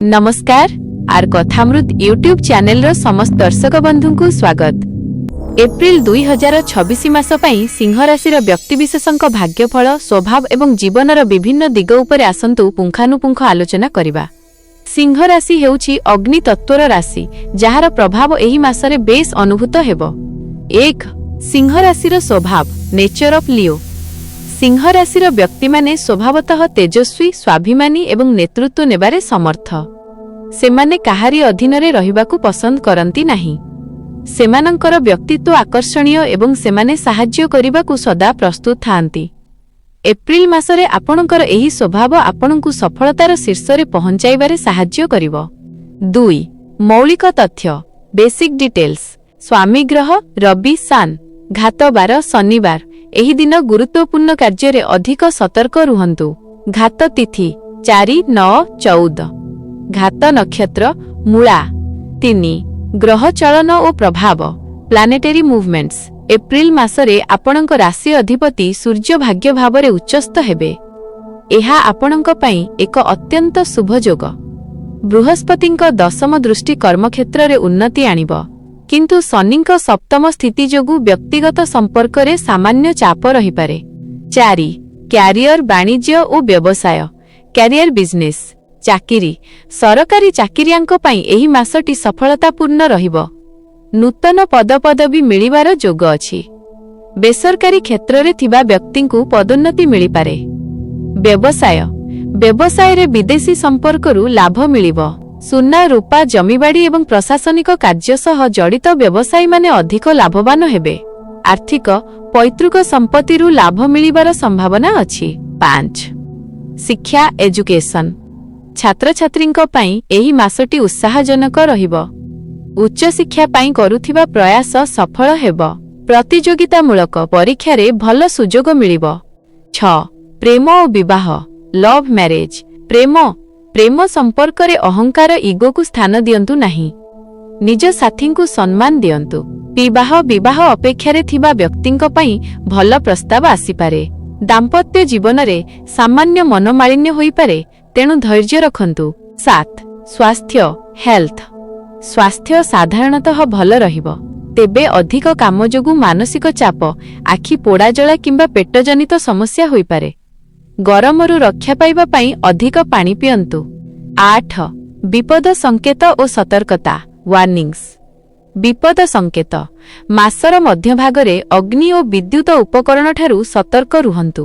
ନମସ୍କାର, ଆର୍ କଥାମୃତ ୟୁଟ୍ୟୁବ ଚ୍ୟାନେଲର ସମସ୍ତ ଦର୍ଶକ ବନ୍ଧୁଙ୍କୁ ସ୍ୱାଗତ। ଏପ୍ରିଲ 2026 ମାସ ପାଇଁ ସିଂହ ରାଶିର ବ୍ୟକ୍ତିବିଶେଷଙ୍କ ଭାଗ୍ୟଫଳ, ସ୍ୱଭାବ ଏବଂ ଜୀବନର ବିଭିନ୍ନ ଦିଗ ଉପରେ ଆସନ୍ତୁ ପୁଙ୍ଖାନୁପୁଙ୍ଖ ଆଲୋଚନା କରିବା। ସିଂହ ରାଶି ହେଉଛି ଅଗ୍ନି ତତ୍ତ୍ୱର ରାଶି, ଯାହାର ପ୍ରଭାବ ଏହି ମାସରେ ବେଶ୍ ଅନୁଭୂତ ହେବ। 1. ସିଂହ ରାଶିର ସ୍ୱଭାବ, ନେଚର ଅଫ୍ ଲିଓ। ସିଂହ ରାଶିର ବ୍ୟକ୍ତିମାନେ ସ୍ୱଭାବତଃ ତେଜସ୍ୱୀ, ସ୍ୱାଭିମାନୀ ଏବଂ ନେତୃତ୍ୱ ନେବାରେ ସମର୍ଥ। ସେମାନେ କାହାରି ଅଧୀନରେ ରହିବାକୁ ପସନ୍ଦ କରନ୍ତି ନାହିଁ। ସେମାନଙ୍କର ବ୍ୟକ୍ତିତ୍ୱ ଆକର୍ଷଣୀୟ ଏବଂ ସେମାନେ ସାହାଯ୍ୟ କରିବାକୁ ସଦା ପ୍ରସ୍ତୁତ ଥାଆନ୍ତି। ଏପ୍ରିଲ ମାସରେ ଆପଣଙ୍କର ଏହି ସ୍ୱଭାବ ଆପଣଙ୍କୁ ସଫଳତାର ଶୀର୍ଷରେ ପହଞ୍ଚାଇବାରେ ସାହାଯ୍ୟ କରିବ। 2. ମୌଳିକ ତଥ୍ୟ, ବେସିକ୍ ଡିଟେଲ୍ସ। ସ୍ୱାମୀ ଗ୍ରହ ରବି, ସନ୍। ଘାତ ବାର ଶନିବାର। ଏହି ଦିନ ଗୁରୁତ୍ୱପୂର୍ଣ୍ଣ କାର୍ଯ୍ୟରେ ଅଧିକ ସତର୍କ ରୁହନ୍ତୁ। ଘାତ ତିଥି 4, 9, 14। ଘାତ ନକ୍ଷତ୍ର ମୂଳା। 3. ଗ୍ରହ ଚଳନ ଓ ପ୍ରଭାବ, ପ୍ଲାନେଟେରୀ ମୁଭମେଣ୍ଟସ୍। ଏପ୍ରିଲ ମାସରେ ଆପଣଙ୍କ ରାଶି ଅଧିପତି ସୂର୍ଯ୍ୟ ଭାଗ୍ୟ ଭାବରେ ଉଚ୍ଚସ୍ଥ ହେବେ। ଏହା ଆପଣଙ୍କ ପାଇଁ ଏକ ଅତ୍ୟନ୍ତ ଶୁଭ ଯୋଗ। ବୃହସ୍ପତିଙ୍କ ଦଶମ ଦୃଷ୍ଟି କର୍ମକ୍ଷେତ୍ରରେ ଉନ୍ନତି ଆଣିବ, କିନ୍ତୁ ଶନିଙ୍କ ସପ୍ତମ ସ୍ଥିତି ଯୋଗୁଁ ବ୍ୟକ୍ତିଗତ ସମ୍ପର୍କରେ ସାମାନ୍ୟ ଚାପ ରହିପାରେ। 4. କ୍ୟାରିୟର, ବାଣିଜ୍ୟ ଓ ବ୍ୟବସାୟ, କ୍ୟାରିୟର, ବିଜନେସ୍। ଚାକିରି। ସରକାରୀ ଚାକିରିଆଙ୍କ ପାଇଁ ଏହି ମାସଟି ସଫଳତାପୂର୍ଣ୍ଣ ରହିବ। ନୂତନ ପଦପଦବୀ ମିଳିବାର ଯୋଗ ଅଛି। ବେସରକାରୀ କ୍ଷେତ୍ରରେ ଥିବା ବ୍ୟକ୍ତିଙ୍କୁ ପଦୋନ୍ନତି ମିଳିପାରେ। ବ୍ୟବସାୟ। ବ୍ୟବସାୟରେ ବିଦେଶୀ ସମ୍ପର୍କରୁ ଲାଭ ମିଳିବ। ସୁନା, ରୂପା, ଜମିବାଡ଼ି ଏବଂ ପ୍ରଶାସନିକ କାର୍ଯ୍ୟ ସହ ଜଡ଼ିତ ବ୍ୟବସାୟୀମାନେ ଅଧିକ ଲାଭବାନ ହେବେ। ଆର୍ଥିକ। ପୈତୃକ ସମ୍ପତ୍ତିରୁ ଲାଭ ମିଳିବାର ସମ୍ଭାବନା ଅଛି। 5. ଶିକ୍ଷା, ଏଜୁକେସନ। ଛାତ୍ରଛାତ୍ରୀଙ୍କ ପାଇଁ ଏହି ମାସଟି ଉତ୍ସାହଜନକ ରହିବ। ଉଚ୍ଚଶିକ୍ଷା ପାଇଁ କରୁଥିବା ପ୍ରୟାସ ସଫଳ ହେବ। ପ୍ରତିଯୋଗିତାମୂଳକ ପରୀକ୍ଷାରେ ଭଲ ସୁଯୋଗ ମିଳିବ। 6. ପ୍ରେମ ଓ ବିବାହ, ଲଭ୍ ମ୍ୟାରେଜ୍। ପ୍ରେମ। ପ୍ରେମ ସମ୍ପର୍କରେ ଅହଙ୍କାର, ଇଗୋକୁ ସ୍ଥାନ ଦିଅନ୍ତୁ ନାହିଁ। ନିଜ ସାଥୀଙ୍କୁ ସମ୍ମାନ ଦିଅନ୍ତୁ। ବିବାହ। ବିବାହ ଅପେକ୍ଷାରେ ଥିବା ବ୍ୟକ୍ତିଙ୍କ ପାଇଁ ଭଲ ପ୍ରସ୍ତାବ ଆସିପାରେ। ଦାମ୍ପତ୍ୟ ଜୀବନରେ ସାମାନ୍ୟ ମନୋମାଳିନ୍ୟ ହୋଇପାରେ, ତେଣୁ ଧୈର୍ଯ୍ୟ ରଖନ୍ତୁ। 7. ସ୍ୱାସ୍ଥ୍ୟ, ହେଲ୍ଥ। ସ୍ୱାସ୍ଥ୍ୟ ସାଧାରଣତଃ ଭଲ ରହିବ। ତେବେ ଅଧିକ କାମ ଯୋଗୁଁ ମାନସିକ ଚାପ, ଆଖି ପୋଡ଼ାଜଳା କିମ୍ବା ପେଟଜନିତ ସମସ୍ୟା ହୋଇପାରେ। ଗରମରୁ ରକ୍ଷା ପାଇବା ପାଇଁ ଅଧିକ ପାଣି ପିଅନ୍ତୁ। 8. ବିପଦ ସଂକେତ ଓ ସତର୍କତା, ୱାର୍ଣ୍ଣିଂସ୍। ବିପଦ ସଂକେତ। ମାସର ମଧ୍ୟଭାଗରେ ଅଗ୍ନି ଓ ବିଦ୍ୟୁତ ଉପକରଣଠାରୁ ସତର୍କ ରୁହନ୍ତୁ।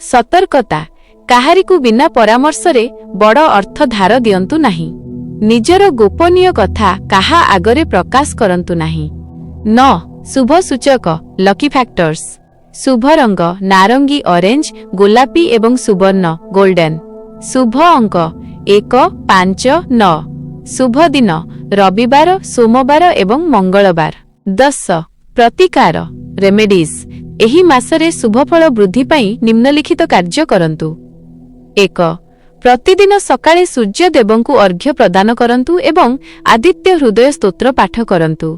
ସତର୍କତା। କାହାରିକୁ ବିନା ପରାମର୍ଶରେ ବଡ଼ ଅର୍ଥ ଧାର ଦିଅନ୍ତୁ ନାହିଁ। ନିଜର ଗୋପନୀୟ କଥା କାହା ଆଗରେ ପ୍ରକାଶ କରନ୍ତୁ ନାହିଁ। 9. ଶୁଭ ସୂଚକ, ଲକି ଫ୍ୟାକ୍ଟର୍ସ। ଶୁଭ ରଙ୍ଗ ନାରଙ୍ଗୀ, ଅରେଞ୍ଜ, ଗୋଲାପୀ ଏବଂ ସୁବର୍ଣ୍ଣ, ଗୋଲ୍ଡେନ୍। ଶୁଭ ଅଙ୍କ 1, 5, 9। ଶୁଭ ଦିନ ରବିବାର, ସୋମବାର ଏବଂ ମଙ୍ଗଳବାର। 10. ପ୍ରତିକାର, ରେମେଡିଜ୍। ଏହି ମାସରେ ଶୁଭଫଳ ବୃଦ୍ଧି ପାଇଁ ନିମ୍ନଲିଖିତ କାର୍ଯ୍ୟ କରନ୍ତୁ। 1. ପ୍ରତିଦିନ ସକାଳେ ସୂର୍ଯ୍ୟଦେବଙ୍କୁ ଅର୍ଘ୍ୟ ପ୍ରଦାନ କରନ୍ତୁ ଏବଂ ଆଦିତ୍ୟ ହୃଦୟ ସ୍ତୋତ୍ର ପାଠ କରନ୍ତୁ।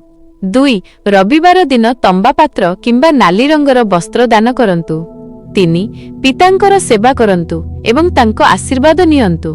2. ରବିବାର ଦିନ ତମ୍ବା ପାତ୍ର କିମ୍ବା ନାଲି ରଙ୍ଗର ବସ୍ତ୍ର ଦାନ କରନ୍ତୁ। 3. ପିତାଙ୍କର ସେବା କରନ୍ତୁ ଏବଂ ତାଙ୍କ ଆଶୀର୍ବାଦ ନିଅନ୍ତୁ।